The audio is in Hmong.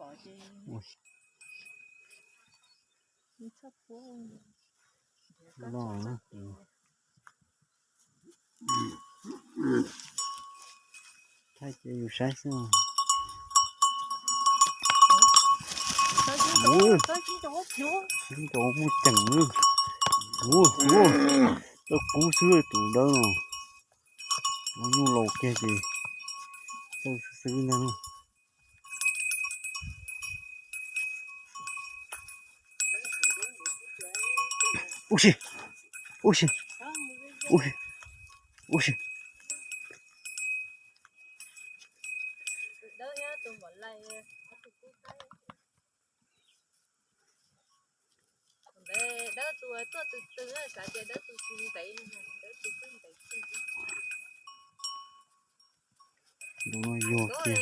Ua, no, thaij ces yus saib xwb. Ub, ub, muaj ceem. Ub, ub, txawj kub xwb tus dawb no. Ua nyuj laus kiag ces txawj xwb ntag. Ub si, ub si, ub si, ub si. Tus no yuag kiag.